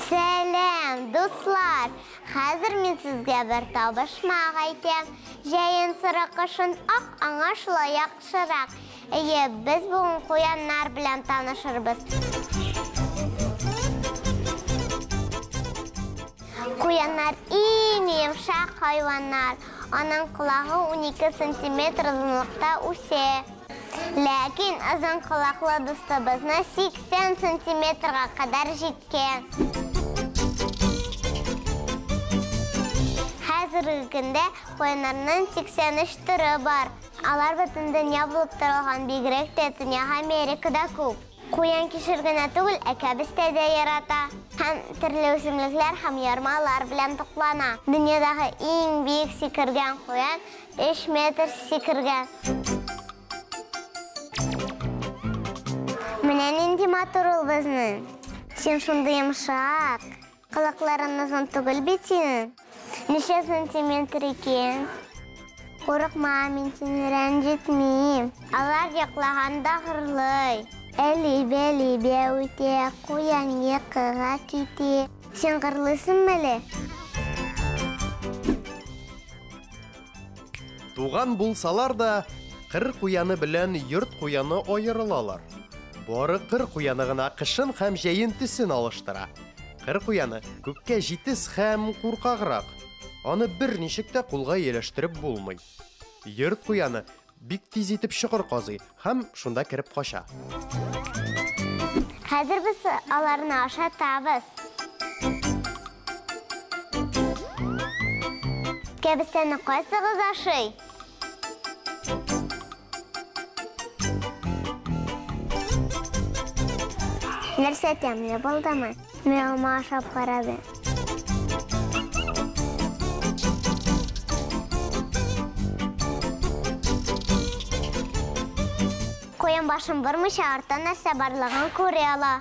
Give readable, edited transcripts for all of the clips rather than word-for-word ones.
Сәлам, дуслар! Хәзер мин сезгә бер табышмак әйтәм. Җәен соры, кышын ак, аңа шулай яхшырак. Әйе, без бүген куяннар белән танышырбыз. Куяннар иң йомшак хайваннар. Аның колагы 12 сантиметр озынлыкта үсә. Ләкин озын колаклы дустыбызны 80 сантиметрга кадәр җиткән. Хәзерге көндә куяннарның 83 төре бар. Алар бөтен дөнья булып таралган, бигрәк тә Төньяк Америкада күп. Куян кишер генә түгел, ә кәбестә дә ярата. Һәм төрле үсемлекләр һәм ярмалар белән туклана. Дөньядагы иң биек сикергән куян 3 метр сикергән. Менә нинди матур ул безнең. Син шундый йомшак. Колакларың озын түгел бит синең. Ничә сантиметр икән? Курыкма, мин сине рәнҗетмим. Алар йоклаганда гырлый. Әлибә-либә үтә, куян йокыга китә. Син гырлыйсыңмы әле? Туган булсалар да, кыр куяны белән йорт куяны аерылалар. Бары кыр куяны гына кышын һәм җәен төсен алыштыра. Кыр куяны күпкә җитез һәм куркаграк. Аны берничек тә кулга ияләштереп булмый. Йорт куяны бик тиз итеп чокыр казый һәм шунда кереп кача. Хәзер без аларны ашатабыз. Кәбестәне кайсыгыз ашый? Нәрсә тәмле булдымы? Мин алма ашап карадым. Куян башын бормыйча артта нәрсә барлыгын күрә ала.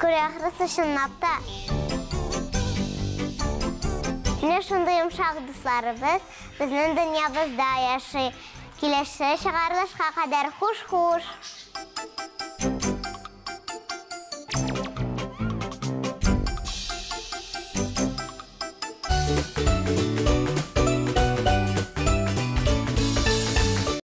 Күрә ахрысы чынлап та. Менә шундый йомшак дусларыбыз безнең дөньябызда яши. Киләсе чыгарылышка кадәр хуш-хуш!